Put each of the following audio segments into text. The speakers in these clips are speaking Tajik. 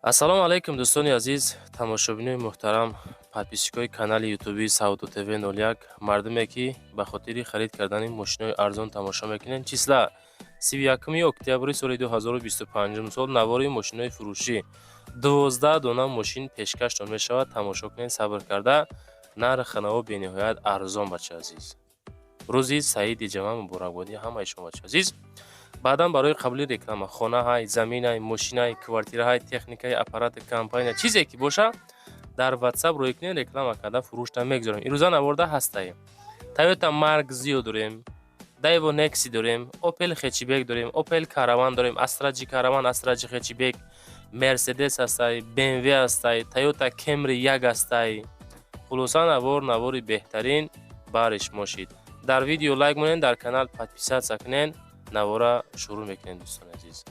Ассалому алайкум, дӯстони азиз, тамошобинони муҳтарам, подписчикои канали ютубии Савдо ТВ 01, мардуме, ки ба хотири харид кардани мошинои арзон тамошо мекунед. Числа 31 октябри соли 2025 сол, навори мошинои фурӯшӣ, 12 дона мошин пешкаштон мешавад. Тамошо кунед сабр карда, нархи наво бениҳоят арзон. Бача азиз, рӯзи саиди ҷамъа муборакбодӣ ҳамаи шумо, бача азиз. Баъдан барои қабули реклама, хонаҳай, заминай, мошинай, квартираҳай, техникаи, аппарати компания, чизе ки боша, дар Ватсап рӯй кунед, реклама карда фурӯшта мегузорем. Ирӯза наворда ҳастаем: Тойота Марк Зио дорем, Дайво Некси дорем, Опел Хетчбек дорем, Опел Караван дорем, Астра Ҷи Караван, Астра Ҷи Хетчбек, Мерседес ҳастай, БМВ ҳастай, Тойота Кемри як ҳастай. Хулоса, навор навори беҳтарин бари шумо шид. Дар видео лайк монед, дар канал подписаться кунед. Навора шурӯъ мекунем, дӯстони азиз.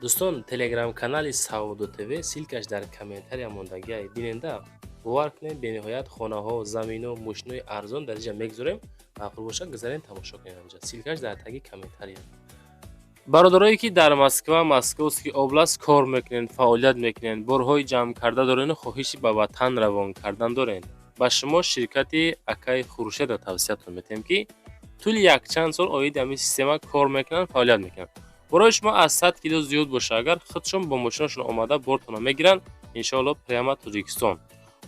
Дӯстон, телеграм-канали Савдо ТВ, ссылкаш дар комментария мондагиай, биненда. Бовар кунед, бениҳоят хонаҳо, замино, мошинои арзон дар инҷа мегузорем. Маъқул бошад, гузарен, тамошо кунед. Анҷа ссылкаш дар таги комментария. Бародарое, ки дар Москва, Московский область кор мекунед, фаъолият мекунед, борҳои ҷамъ карда дорену хоҳиши ба ватан равон кардан доред, ба шумо ширкати акаи Хуршеда тавсиятон метиҳем, ки тӯли якчанд сол оиди ҳамин система кор мекунанд, фаъолият мекунанд. Борои шумо аз 100 кило зиёд боша агар, худшон бо мошинашон омада бортонро мегиранд. Иншоалло, прямо Тоҷикистон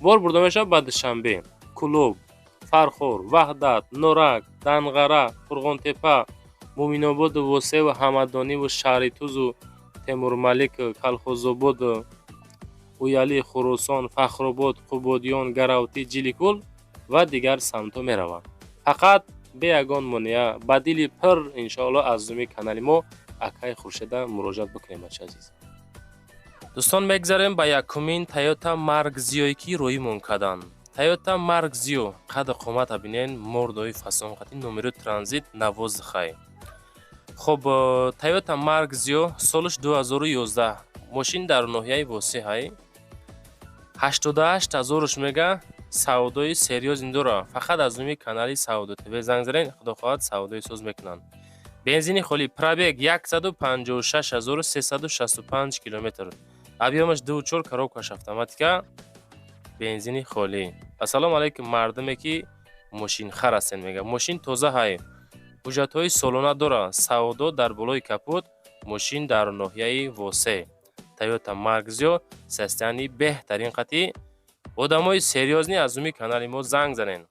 бор бурда мешавад: ба Душанбе, Кӯлоб, Фархор, Ваҳдат, Норак, Данғара, Қурғонтепа, Муъминободу Восеву Ҳамадониву Шаҳритузу Темурмалик, Калхозободу Уяли, Хуросон, Фахробод, Қубодиён, Гаравтӣ, Ҷиликул ва дигар самтҳо мераванд. Фақат бе ягон монеа, ба дили пир, иншоалло, аз номи канали мо акаи Хуршеда муроҷиат бикунем, бача азиз. Дӯстон, мегзарем ба якумин Тойота Марк Зиое, ки роимон карданд. Тойота Марк Зио, қаду қомата бинен, мордои фасонқати, номеро транзит навоздухай. Хоб, Тойота Марк Зио, солаш 2011, мошин дар ноҳияи Восеҳай, 88 ҳазоруш мега. Савдои серьёзный дора. Фақат аз номи канали Савдо ТВ занг занед, худо хоҳад, савдои соз мекунанд. Бензини холӣ, пробег 156 365 километр, объёмаш 2,4, коробкаш автоматика, бензини холӣ. Ассалому алайкум, мардуме, ки мошинхар ҳастед. Мега, мошин тоза ҳай, ҳуҷҷатҳои солона дора, савдо дар болои капот. Мошин дар ноҳияи Восе, Тойота Марк Зио, состоянии беҳтарин қатъӣ. Одамои серьёзный аз номи канали мо занг занен.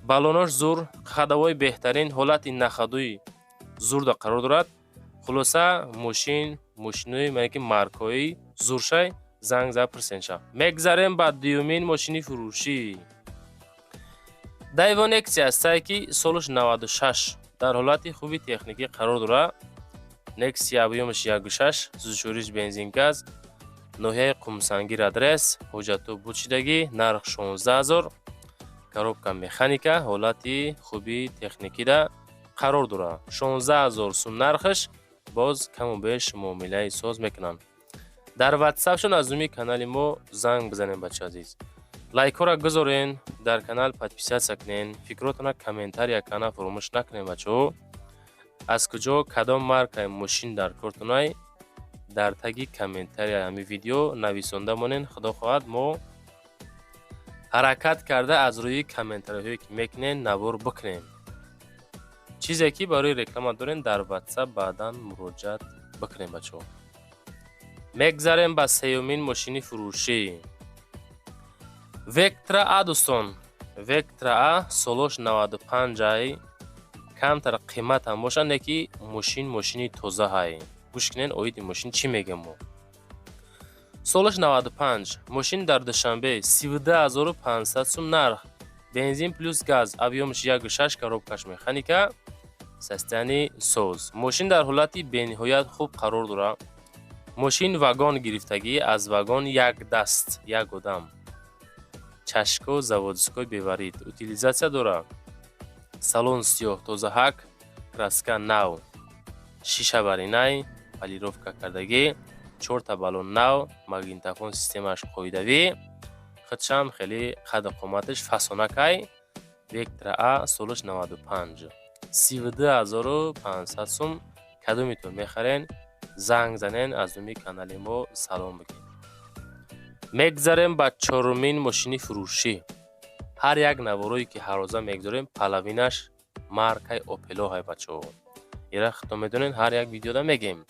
Балонош зур, ходовой беҳтарин, ҳолати на ходу зурда қарор дорад. Хулоса, мошин мошинои мане ки маркҳои зуршай, занг зада пурсенша. Мегзарем ба дуюмин мошини фурӯшӣ. Дайво Нексия ҳастае, ки солаш 96, дар ҳолати хуби техникӣ қарор дорад. Нексия, объёмаш 1,6, сӯзишвориш бензин, газ, ноҳияи Қумсангир адрес, ҳуҷҷатҳо бучидагӣ, нарх 16 000, коробка механика, ҳолати хуби техникида қарор дорад. 16 000 сум нархаш, боз каму беш муомилаи соз мекунанд. Дар Ватсапшон аз номи канали мо занг бизанем. Бача азиз, лайкҳоро гузорен, дар канал подписаться кунен, фикротона комментария кана фаромӯш накунем. Бачаҳо, аз куҷо, кадом маркаи мошин дар кортунай, дар таги комментария ҳамин видео нависонда монен. Худо хоҳад, мо ҳаракат карда, аз рӯи комментариҳое, ки мекунен, навор бикунем. Чизе ки барои реклама дорем, дар Ватсап баъдан муроҷиат бикунем. Бачаҳо, мегзарем ба сеюмин мошини фурӯшӣ. Вектра А, дӯстон, Вектра А, солош 95 ай, камтар қиматам бошад, не ки мошин мошини тозаҳай. Гӯш кунед, оиди мошин чӣ мегӯем мо. Солаш 95, мошин дар Душанбе, 32 500 сум нарх, бензин плюс газ, объёмаш 1,6, коробкаш механика, состояние соз. Мошин дар ҳолати бениҳоят хуб қарор дорад. Мошин вагон гирифтагӣ, аз вагон як даст, як одам. Чашко заводской, беварид, утилизация дорад. Салон сиёҳ, тозаҳак, краска нав, шишабаринай, полировка кардагӣ, чорта балон нав, магнитофон, системааш қоидавӣ. Худшам хеле қаду қоматаш фасонакай. Вектра А, солаш 95, 32 500 сум. Кадомитон мехарен? Занг занен, аз номи канали мо салом бигӯед. Мегзарем ба чорумин мошини фурӯшӣ. Ҳар як наворое, ки ҳаррӯза мегзорем, половинаш маркаи Опело ҳай, бачаҳо. Ира худто медонед, ҳар як видеода мегем.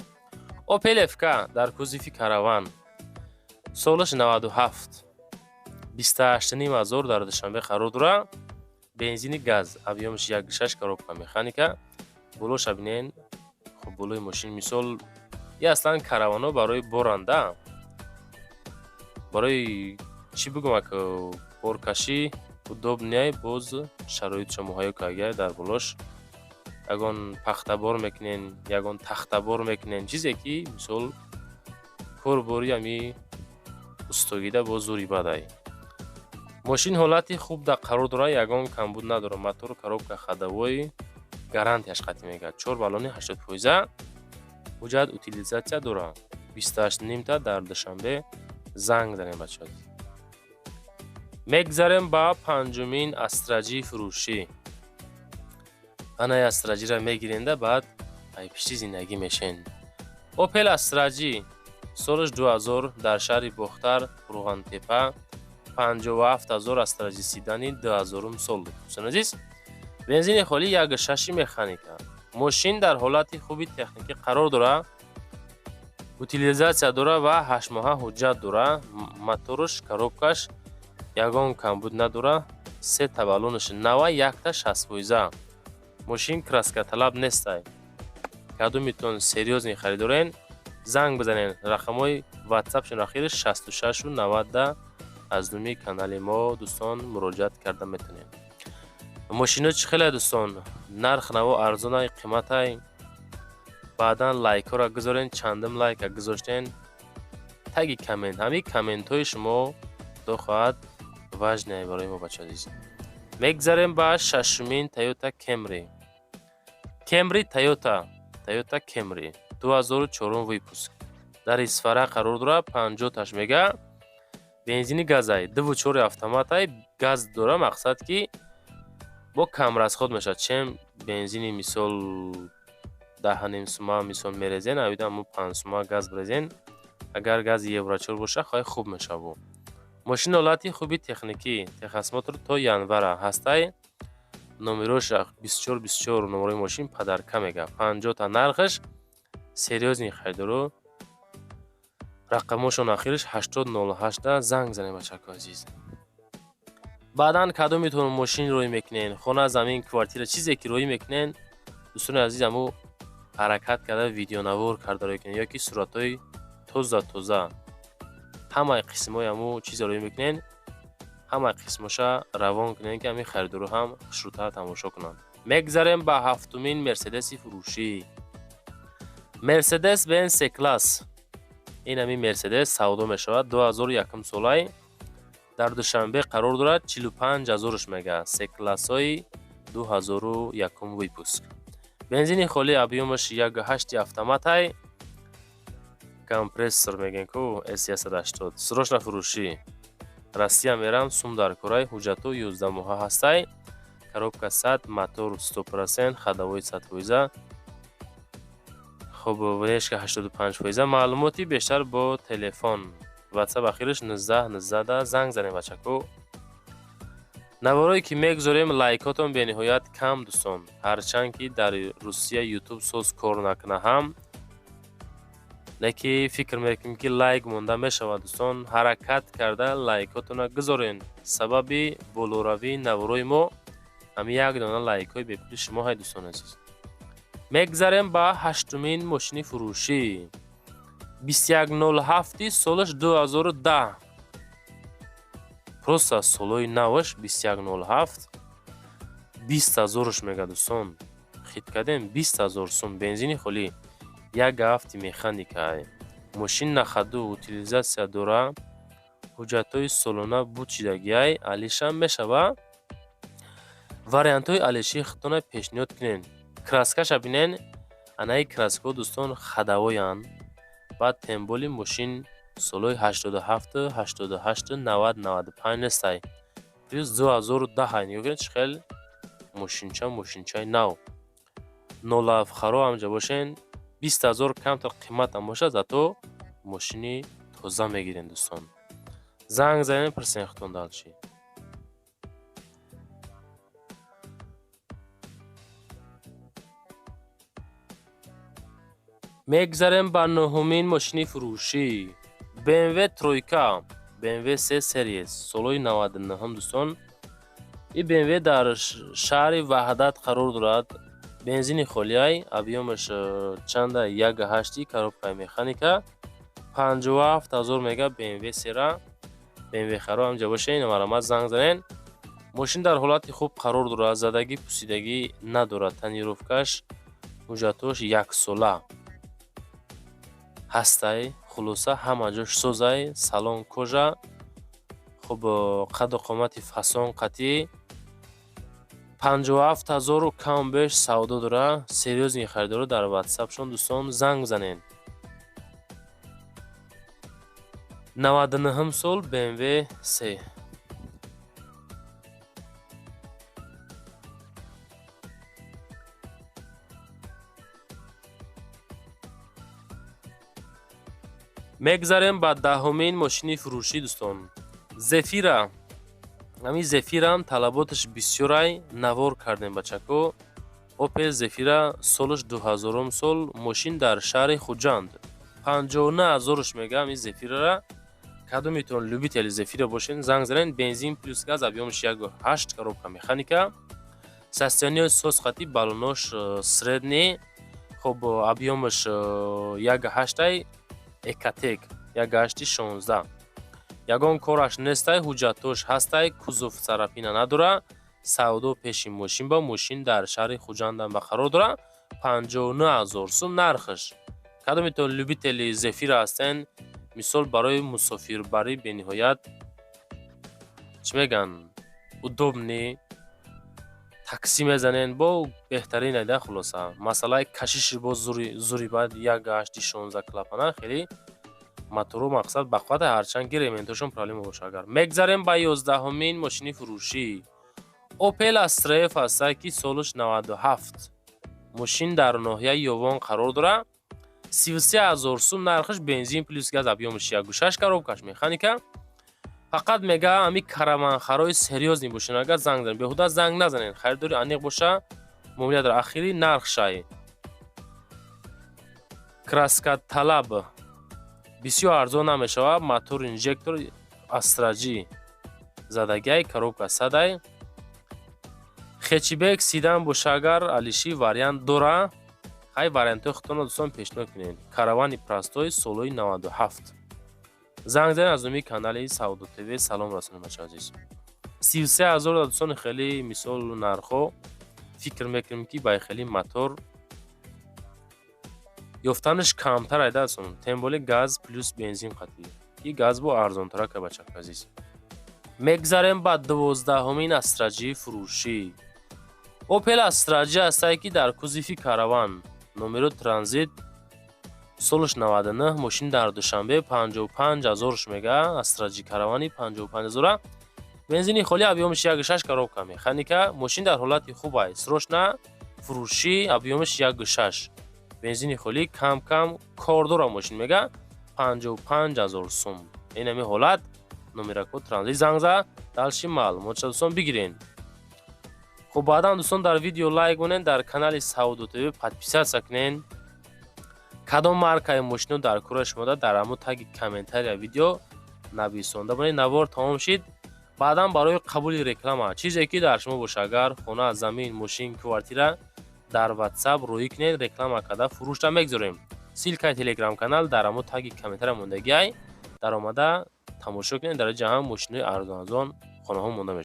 Опел ФК дар кузови караван, солаш 97, 28,5 ҳазор, дар Душанбе қарор дора. Бензини газ, объёмаш 1,6, коробка механика. Болоша бинен. Хуб, болои мошин, мисол, и аслан караванҳо барои боранда, барои чӣ бигӯм, ак, боркашӣ удобный. Боз шароитшо муҳайё карда. Дар болош ягон пахтабор мекунен, ягон тахтабор мекунен, чизе ки, мисол, корбори ами устогида боз зури бадай. Мошин ҳолати хуб да қарор дорад, ягон камбуд надорад. Мотор, коробка ходовой, гарантияш қатъӣ мегардад. Чор баллони 80%, ҳуҷҷат, утилизация дорад. 28,5та, дар Душанбе. Занг занем, бачаҳо. Мегзарем ба панҷумин Астра Ҷи фурӯшӣ. Анаи Астра Ҷира мегиренда, баъд айпишти зиндагӣ мешен. Опел Астра Ҷи, солаш 2000, дар шаҳри Бохтар, Қурғонтепа, 57 000. Астра Ҷи седани 2000-ум сол. Дӯстони азиз, бензини холӣ, 1,6 механика. Мошин дар ҳолати хуби техникӣ қарор дорад, утилизация дорад ва 8 моҳа ҳуҷҷат дорад. Мотораш, коробкаш ягон камбуд надорад. Сета баллонаш нава, якта 60%. Мошин краскаталаб нестай. Кадомитон серьёзный харидорен, занг бизанен. Рақамҳои ватсапшон ахираш 66 90. Аз номи канали мо, дӯстон, муроҷиат карда метавонед. Мошино чӣ хеле, дӯстон? Нарх наво арзонай, қиматай? Баъдан лайкҳоро гузорен. Чандум лайка гузоштен, таги коммент, ҳамин комментҳои шумо, худо хоҳад, важный барои мо, бачаҳо азиз. Мегзарем ба шашумин Тойота Кемри. Кемри Тойота, Тойота Кемри 2004 выпуск, дар Исфара қарор дорад. 50-таш мега. Бензини газай, дуву чори автоматай, газ дора. Мақсад, ки бо камрасход мешавад, чем бензини, мисол, 10,5 сума, мисол, мерезен, авида мо 5 сума газ брезен. Агар гази евро 4 боша, хоҳи хуб мешавад. Мошин ҳолати хуби техникӣ, техосмотр то январа ҳастай. Номерош 24 24, номерои мошин подарка мега. 50-та нархаш. Серьёзный харидоро, рақамошон ахираш 80 08-да занг занед, бачако азиз. Баъдан кадомитон мошин роӣ мекунен, хона, замин, квартира, чизе ки роӣ мекунен, дӯстони азиз, аммо ҳаракат карда, видеонавор карда роӣ кунен ё ки суратҳои тоза тоза ҳамаи қисмҳои ҳамун чизе роӣ мекунен, ҳамаи қисмоша равон кунем, ки ҳамин харидорро ҳам хушрӯтар тамошо кунанд. Мегзарем ба ҳафтумин Мерседеси фурӯшӣ. Мерседес Бенз С класс. Ин ҳамин Мерседес савдо мешавад, 2001 солай, дар Душанбе қарор дорад. 45 ҳазорш мега. С классҳои 2001 выпуск, бензини холӣ, объёмаш 1,8 автоматай, компрессор мегӯем ку, с 180. Срочно фурӯшӣ. Россия мерам, сум дар кораи, ҳуҷҷатҳо 11 моҳа ҳастай. Коробка 100, мотор 100%, ходовой 100%. Хуб, внешка 85%. Маълумоти бештар бо телефон ватсап ахираш 19 19-да занг занем, бачако. Наворое ки мегузорем, лайкотон бениҳоят кам, дӯстон. Ҳарчанд ки дар Русия Ютуб соз кор накуна ҳам, леки фикр мекунем, ки лайк монда мешавад. Дӯстон, ҳаракат карда лайкотонро гузорен. Сабаби болоравии наворои мо ҳамин як дона лайкҳои бепули шумо ҳай, дӯстони азиз. Мегзарем ба ҳаштумин мошини фурӯшӣ. 2107, солаш 2010. Просто солҳои наваш. 2107, 20 ҳазорш мега, дӯстон. Хит кардем, 20 000 сум. Бензини холӣ, 1,7 механика. Мошин на ходу, утилизация дора, ҳуҷҷатҳои солона буд шидагиай, алишам мешава. Вариантҳои алишии худтона пешниҳод кунед. Краскаша бинен. Анаи краскаҳо, дӯстон, ходовойанд. Баъд тем более мошин солҳои 87, 88, 90, 95 нестай. Плюс 2010-ай. Нигоҳ кунед, чӣ хел мошинча, мошинчаи нав. Нолавхаро ҳамҷа бошен. 20 000 камтар қиматам бошад, зато мошини тоза мегирем. Дӯстон, занг занем, пурсем худтон дальше. Мегзарем ба нуҳумин мошини фурӯшӣ: BMW тройка, BMW се Series, солҳои 99. Дӯстон, ин BMW дар шаҳри Ваҳдат қарор дорад. Бензини холиай, объём аш чанда? 1,8, коробкаи механика. 57 000 мега BMW сера. BMW харо ҳамҷа бошед, марҳамат, занг занен. Мошин дар ҳолати хуб қарор дорад, задагӣ, пусидагӣ надорад, тонировка ш, ҳуҷҷатҳош яксола ҳастай. Хулоса, ҳама ҷош созай, салон кожа, хуб, қаду қомати фасон қатъӣ. 57 000 кам беш савдо дора. Серьёзный харидоро дар ватсапшон, дӯстон, занг занен. 99-ум сол BMW се. Мегзарем ба 10-умин мошини фурӯшӣ, дӯстон. Зефира. Ҳамин Зефирам талаботаш бисёрай, навор кардем, бачако. Опел Зефира, солаш 2000-ум сол, мошин дар шаҳри Хуҷанд. 59 000-ш мега ҳамин Зефирара. Кадомитон любители Зефира бошед, занг занед. Бензин плюс газ, объём аш 1,8, коробка механика, состояние соз хати, баллонош средний. Хоб, объём аш 1,8-ай, Ecotec, 1,8-и 16. Ягон кораш нестай, ҳуҷҷатҳош ҳастай, кузов царапина надора. Савдо пеши мошин ба мошин дар шаҳри Хуҷандам ба қарор дора. 59 000 сум нархаш. Кадомитон любители Зефира ҳастен, мисол, барои мусофирбарӣ бениҳоят, чӣ мегӯянд, удобный, таксӣ мезанен бо беҳтарин айда. Хулоса, масъалаи кашиши бо зури баъд 1,8-и 16 клапана, хеле мотору мақсад бақувват, ҳарчанд ки ремень тошон проблема боша. Агар мегзарем ба 11-умин мошини фурӯшӣ: Опел Астра Ф ҳаста, ки солаш 97, мошин дар ноҳияи Ёвон қарор дорад. 33 000 сум нархаш, бензин плюс газ, объём аш 1,6, коробка ш механика. Фақат мега, ҳами караванхарои серьёзный бошен, агар занг занед, беҳуда занг назанед, харидори аниқ боша, муомила дар ахири нарх шай. Краскаталаб бисёр арзон намешавад. Мотор инжектор Астра Ҷи задагиай, коробка садай. Хэтчбек, седан боша, агар алиши вариант дора. Хай, вариантҳои худтонро, дӯстон, пешниҳод кунед. Каравани простой, солҳои 97. Занг занед, аз номи канали Савдо ТВ салом расонем, бача азиз. 33 000, дӯстони, хеле мисол нархҳо, фикр мекунем, ки ба хеле мотор ёфтанаш камтар айда, дӯстон, тем более газ плюс бензин қатъӣ, ки газ бо арзонтарака, бачака азиз. Мегзарем ба 12-умин Астра Ҷи фурӯшӣ: Опел Астра Ҷи ҳастае, ки дар кузови караван, номеро транзит, солаш 99, мошин дар Душанбе. 55 000-ш мега Астра Ҷи каравани 55 000-а, бензини холӣ, объём аш 1,6, коробка механика. Мошин дар ҳолати хубай, срочно фурӯшӣ, объём аш 1,6, бензини холӣ, кам кам кор дора мошин, мега 55 000 сум. Ин ҳами ҳолат, номерако транзит, занг за, дальше маълумотша, дӯстон, бигирен. Хуб, баъдан, дӯстон, дар видео лайк монед, дар канали Савдо ТВ подписаться кунед. Кадом маркаи мошино дар кора шумода, дар ҳамон таги комментария видео нависонда монед. Навор тамом шид. Баъдан барои қабули реклама, чизе ки дар шумо боша, агар хона, замин, мошин, квартира, дар ватсап рӯӣ кунед, реклама карда фурӯшта мегзорем. Ссылка и телеграм-канал дар ҳамон таги комментария мондагиай, даромада тамошо кунед. Дар ҷа ҳам мошинои арзон, арзон, хонаҳо монда мешавад.